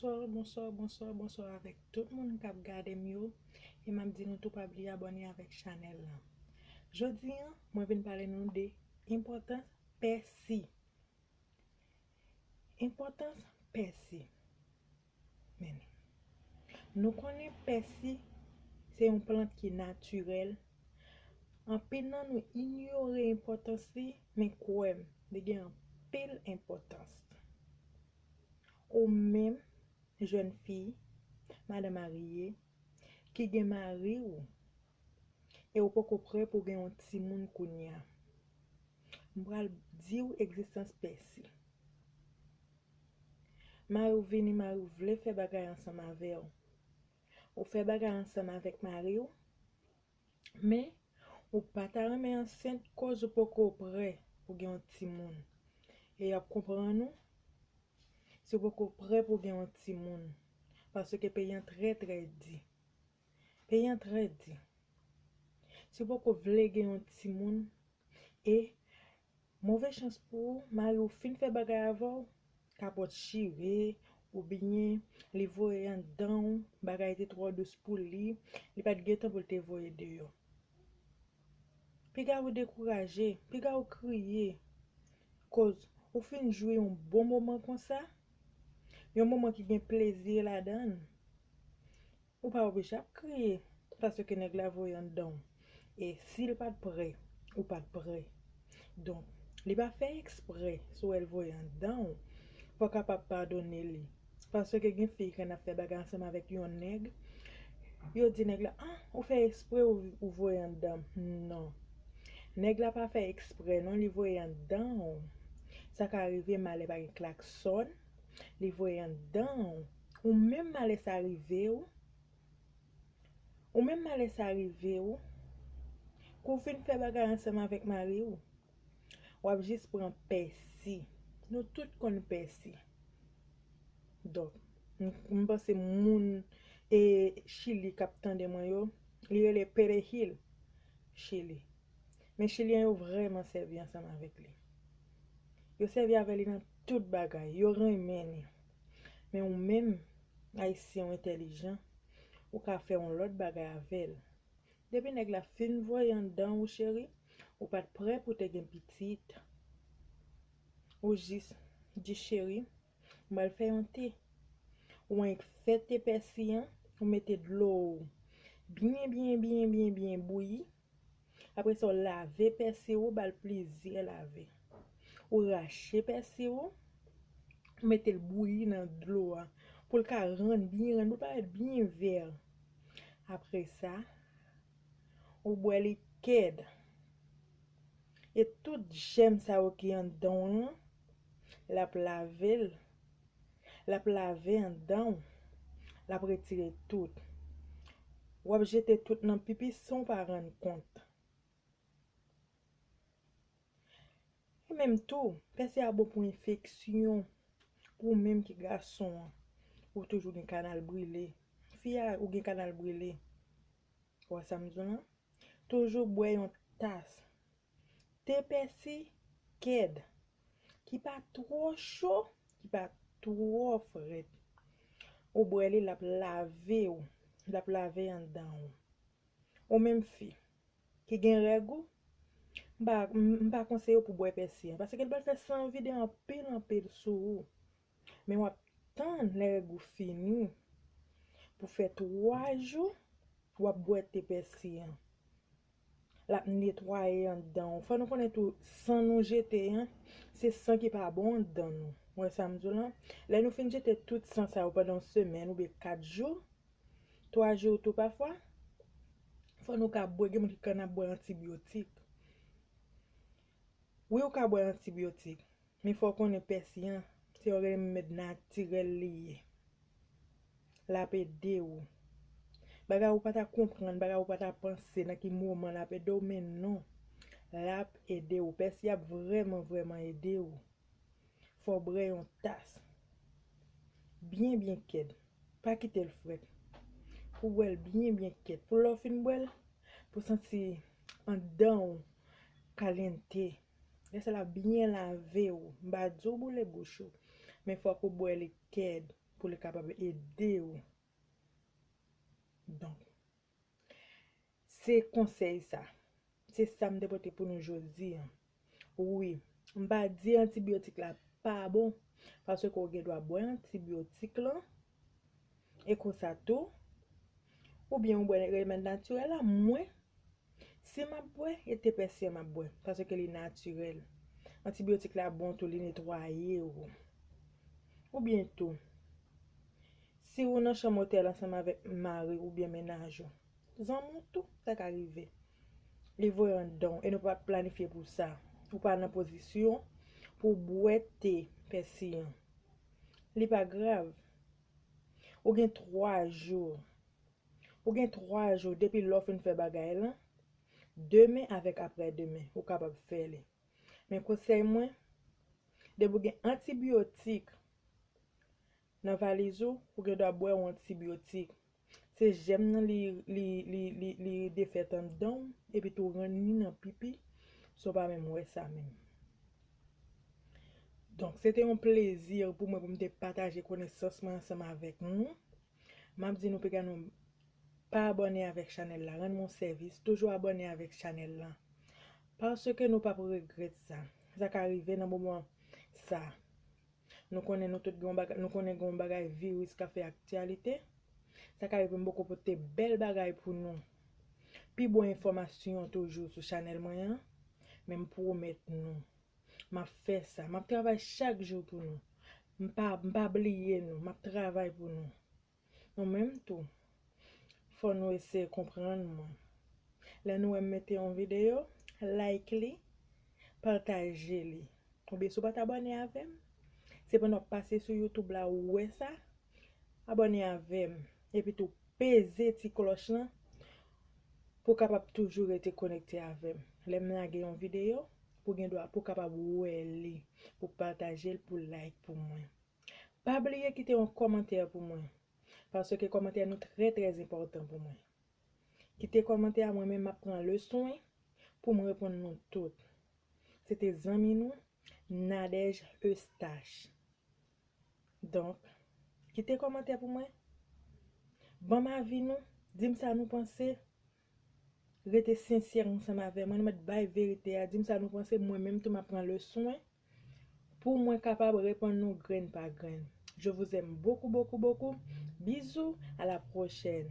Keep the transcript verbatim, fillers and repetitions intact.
Bonswa, bonswa, bonswa, bonswa avèk tout moun k ap gade m yo. E m ap di nou tou pa bliye abòne avèk chanèl la. Jodi a, mwen vin pale nou de enpòtans pèsi. Enpòtans pèsi. Men, nou konnen pèsi se yon plant ki natirèl. Anpil nan nou inyore enpòtans li, men kwè m, li gen anpil enpòtans. Ou menm, jèn fi, madan marye, ki gen mari w, e ou poko prè pou gen yon timoun kounye a. M pral di w egzistans pèsi. Mari w vini, mari w vle fè bagay ansanm avè w. Ou fè bagay ansanm avèk mari w, men ou pa ta renmen ansent koz ou poko prè pou gen yon timoun. E y ap konprann ou si w poko prè pou gen yon timoun. Paske peyi an trè, trè di. Peyi an trè di. Si w poko vle gen yon timoun, e move chans pou ou, mari w fin fè bagay avè w, kapòt chire, oubyen li voye anndan w, bagay te twò dous pou li, li pa t gen tan pou l te voye deyò. Piga ou dekouraje, piga ou kriye, koz ou fin jwi yon bon moman konsa, yon moman ki gen plezi ladan l. Ou pa oblije ap kriye paske nèg la voye anndan w. E si l pa t prè, ou pa t prè. Donk, li pa fè eksprè si w wè l voye anndan w. Fò w kapab padone li. Paske gen fi, kan n ap fè bagay ansanm avèk yon nèg, yo di nèg la, ah, ou fè eksprè ou, ou voye anndan m. Non. Nèg la pa fè eksprè, non, li voye anndan w. Sa ka rive, malè pa gen klaksòn, li voye anndan w. Ou menm malè sa rive w, ou menm malè sa rive w, kou w fin fè bagay ansanm avèk mari w, w ap jis pran pèsi. Nou tout konn pèsi. Donk, m, m panse moun e Chili k ap tande mwen yo, li rele perejil Chili. Men Chilyen yo vrèman sèvi ansanm avèk li. Yo sèvi avè li nan tout bagay. Yo renmen li. Men ou menm, Ayisyen, ou entèlijan, ou ka fè yon lòt bagay avè l. Depi nèg la fin voye anndan ou, cheri, ou pa t prè pou te gen pitit. Ou jis di, cheri, m pral fè yon te. Ou annik fè te pèsi an, ou mete dlo w byen, byen, byen, byen, byen bouyi. Apre sa, w lave pèsi w, ba l plizyè lave. Ou rache pèsi w, ou mete l bouyi nan dlo a pou l ka rann byen rann, pou l parèt byen vè. Apre sa, ou bwè li kèd. E tout jèm sa yo ki anndan w lan, l ap lave l. L ap lave anndan w. L ap retire tout. W ap jete tout nan pipi san w pa rann kont. E menm tou, pèsi a bon pou enfeksyon. Pou ou menm ki gason an, ou toujou gen kanal brile. Fi a, ou gen kanal brile. Ou wè sa m di w lan? Toujou bwè yon tas te pèsi kèd, ki pa twò cho, ki pa twò frèt. Ou bwè li, l ap lave w, l ap lave anndan w. Ou menm fi ki gen règ ou, m pa, m, m pa konseye w pou bwè pèsi an, paske l pral fè san vide anpil, anpil sou ou. Men w ap tann lè règ ou fini, pou fè twa jou, w ap bwè te pèsi an. L ap netwaye anndan w. Fò nou konnen tou, san nou jete an, se san ki pa bon anndan nou. Ou wè sa m di w lan? Lè nou fin jete tout san sa yo pandan yon semèn oubyen kat jou, twa jou tou pafwa, fò nou ka bwè, gen moun ki konn ap bwè antibyotik. Wi, ou ka bwè antibyotik, men fò w konnen pèsi an, se yon remèd natirèl li ye. L ap ede w. Bagay ou pa ta konprann, bagay ou pa ta panse nan ki moman l ap ede w, men non. L ap ede w. Pèsi ap vrèman, vrèman ede w. Fò w bwè yon tas. Byen, byen kèd. Pa kite l frèt. Pou w bwè l byen, byen kèd. Pou lè w fin bwè l, pou w santi anndan w kalyante. Lè sa l ap byen lave w. M pa di w boule bouch ou. Men fòk ou bwè li kèd. pou li kapab ede w. Donk, se konsèy sa. Se sa m te pote pou nou jodi a. Wi, m pa di antibiyotik la pa bon, paske w gen dwa bwè antibiyotik lan, e konsa tou, oubyen ou bwè remèd natirèl la, mwen, si m ap bwè, e te pèsi an m ap bwè, paske li natirèl. Antibiyotik la bon tou, li netwaye w. Oubyen tou, si ou nan chanm otèl ansanm avèk mari oubyen mennaj ou, zanmi w tou, sa ka rive. Li voye anndan w e nou pa t planifye pou sa. Ou pa nan pozisyon pou w bwè te pèsi an. Li pa grav. Ou gen twa jou. Ou gen twa jou depi lè w fin fè bagay lan. Demen avèk aprè demen, ou kapab fè li. Men konsèy mwen, depi w gen antibiyotik nan valiz ou, ou gen dwa bwè yon antibiyotik. Se jèm nan li, li, li, li, li defèt anndan w, epi tou rann li nan pipi, san w pa menm wè sa menm. Donk, se te yon plezi pou mwen pou m te pataje konesans mwen ansanm avèk nou. M ap di nou piga nou pa abòne avèk chanèl la, rann mwen sèvis, toujou abòne avèk chanèl la. Paske nou p ap regrèt sa. Sa ka rive nan moman sa. Nou konnen nou tout gen yon bagay, nou konnen gen yon bagay viris k ap fè aktyalite. Sa ka rive m poko pote bèl bagay pou nou. Pi bon enfòmasyon toujou sou chanèl mwen an, men m pwomèt nou. M ap fè sa. M ap travay chak jou pou nou. M pa, m pa bliye nou. M ap travay pou nou. Nou menm tou, fò nou eseye konprann mwen. Lè nou wè m mete yon videyo, like li, pataje li. Oubyen si w pa t abòne avè m, se pandan w ap pase sou YouTube la ou wè sa, abòne avè m. Epi tou, peze ti klòch lan pou w kapab toujou rete konekte avè m. Lè m lage yon videyo, pou gen dwa, pou w kapab wè li, pou w pataje l, pou w like pou mwen. Pa bliye kite yon kòmantè pou mwen, paske kòmantè nou trè, trè enpòtan pou mwen. Kite kòmantè a, mwen menm m ap pran le swen pou m reponn nou tout. Se te zanmi nou, Nadège Eustache. Donk, kite kòmantè pou mwen. Ban m avi nou, di m sa nou panse. Rete sensè ansanm avè mwen, nou mèt bay verite a, di m sa nou panse, mwen menm tou m ap pran le swen pou mwen kapab reponn nou grenn pa grenn. Je vous aime beaucoup, beaucoup, beaucoup. Bisous, à la prochaine.